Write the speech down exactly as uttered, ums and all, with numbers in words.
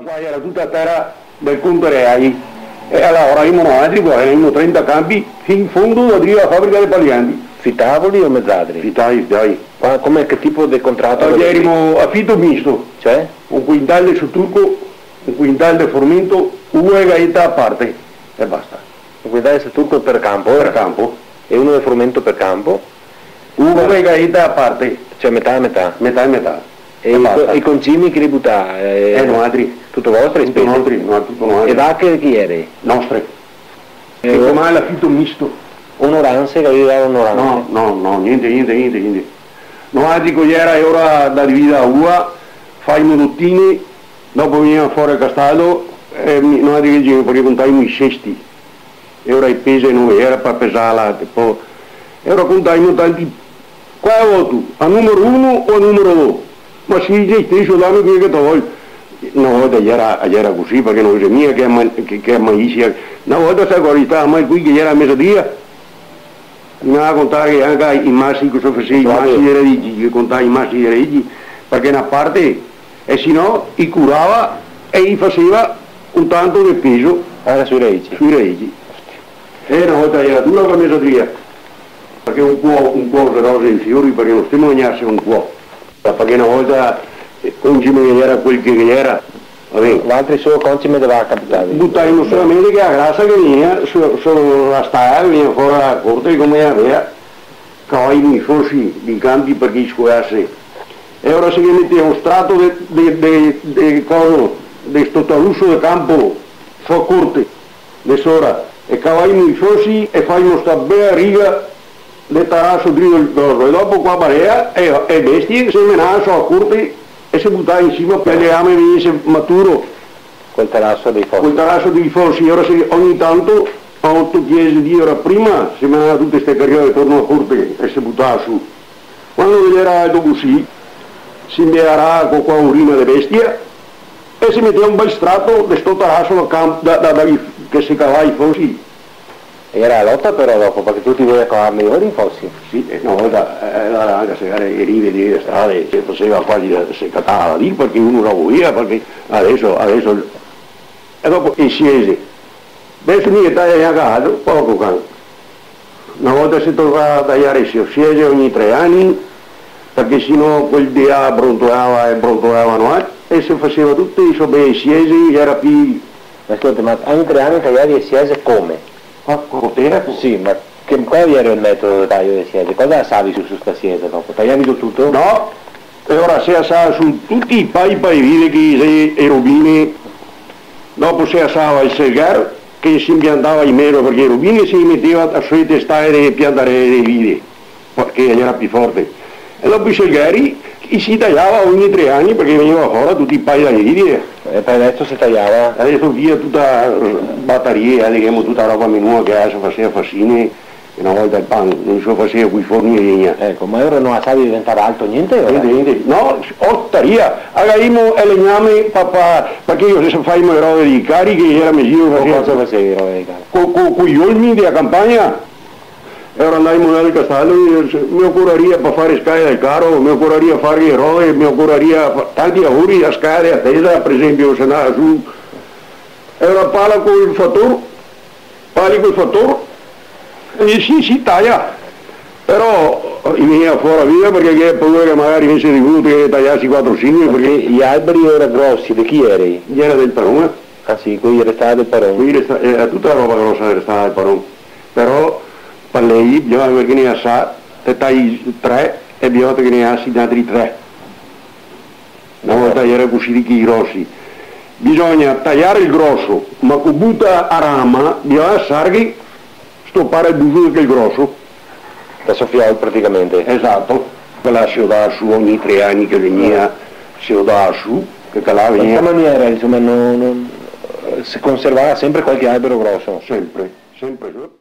Qua iera tuta tera del conte Reai, e alora ierimo noaltri, qua, ierimo trenta canpi, fin in fondo da drio a fabrica de Paliandi. Fitavoli o mezadri? Fitai, fitai. Ma come, che tipo de contrato? Eh, gavevi? Ierimo a fito misto. Cioè? Un quintal de soturco, un quintal de formento, uva e gaeta a parte, e basta. Un quintal de soturco per canpo, eh? Per canpo. E uno de formento per canpo? Uva e gaeta a parte. Cioè metà e metà? Metà e metà. E i co-, e i concimi chi li butava? Eh, noaltri. Tuto vostro, tuto spese? Noaltri, no, tuto noaltri. E vache de chi iere? Nostre. Eh, e come l'afito misto? Onoranse, che gavevi da dare onoranse? No, no, no, gnente, gnente, gnente, gnente. Noaltri co iera, e ora da divisa a uva, faimo dotine, dopo vegneva fora el castaldo, e mi, noaltri che giro, parché contaimo i sesti. E ora i pese no iera par pesarla, po, e ora contaimo tanti, quale voto? A numero uno o a numero do? Ma sì, xe steso, dame quel che te vol. Na volta iera, iera cusì, parché no xe mia che a ma-, che, che a maisia. Na volta, sa, quando i stava mal quei che iera a mesadia, bisognava contar anca i masi, cosa fasevi, i masi de raici, che contavi i masi de raici, parché na parte, e se no i curava e i faseva un tanto de peso. Anca sui raici? Sui raici. E na volta iera dura la mesadia, parché un po', un po' se rose i fiori, parché no stemo a bagnarse un po'. Parché na volta, eh, concime che iera quel che iera, va ben. Valtri solo concime de vaca butavei? Butavimo solamente che la grasa che vegnea, so-, so la stala che vegnea fora da la corte, come la vea, cavaimo i fosi dei canpi parché i scolase. E ora se ghe metea un strato de, de, de, de coso, de sto taruso de canpo, so corte, de sora, e cavaimo i fosi e faimo sta bela riga de taraso drio el coso, e dopo co la barea, e, e bestie se menava so a corte e se butava in sima par che el leame vegnese maturo. Col taraso dei fosi. Col taraso dei fosi, e ora se, ogni tanto, a oto, diese dì, ora prima, se menava tute ste cariole torno a corte e se butava su. Quando ghe iera alto cusì, se inbearava co, co la urina de bestia e se metea un bel strato de sto taraso da cam-, da, da, da, che se cavava i fosi. E iera la lota però dopo, parché tuti voleva cavarli lori i fosi. Sì, e na volta, eh, iera anca se iera e rive de strade, se faseva quasi, se catava lì, parché uno la voleva, parché adeso, adeso, e dopo e siese. Deso no i taia gnanca altro, porco can. Na volta se tocava taiar e siese ogni tre ani, parché se no quel de là brontolava e brontolava, no, eh? E se faseva tute e so bele siese, iera pi... Ma scolta, ma ogni tre ani taiavi e siese come? Co, co tera, co... Sì, ma che, qual iera el metodo de taio de siese? Cosa lasavi su, su sta siesa dopo? Taiavi tuto? No, e ora se lasava su tuti i pai, pai vide che xe e robine, dopo se lasava el selgar, che se impiantava in mezo, parché e robine se meteva a soe testae de piantarele de vide, parché iera pi forte. E dopo i selgari, i se taiava ogni tre ani, parché vegneva fora tuti i pai da vide. E par el resto se taiava? Adeso via tuta batarie, eh, digamo, tuta roba menua che adeso fasea fasine, e na volta el pan, no se fasea coi forni de legna. Eco, ma ora no la sa de diventar alto gnente, ora? Gnente, gnente. No, ostaria, a gavemo el legname, pa, pa, parché se faimo e robe dei cari, che iera mejo. Co cosa fasevi e robe dei cari? Co, co, coi olmi dea campagna. E ora ndaimo là del castaldo, e dixe, "Me ocoraria par far e scale del caro, me ocoraria far e robe, me ocoraria fa-, tanti lavori, a scale dea tesa, par esempio, se ndava su." E ora parla col fator, Parli col fator e dixe, "Sì, sì, taia." Però, eh, i vegnea fora via parché i gavea paura che magari invese de uno te ghe ne taiasi quatro, sinque, parché... Parché i alberi ora grosi, de chi ieri? Iera del paron. Ah sì, quei restava del paron. Quei resta-, eh, tuta la roba grosa restava del paron. Però, par lei, bisognava che ghe ne asa, te tai tre, e bisognava che ghe ne asi altri tre. Na volta iera cusì de chi grosi. Bisogna taiar el groso, ma co buta a rama, bisogna lasarghe stopar el buso de quel groso. Par sofiar praticamente. Esato. Quela se odava su ogni tre ani che vegnea, se odava su, che quela vegnea. In sta maniera, insoma, no, no, se conservava sempre qualche albero groso. Sempre, sempre.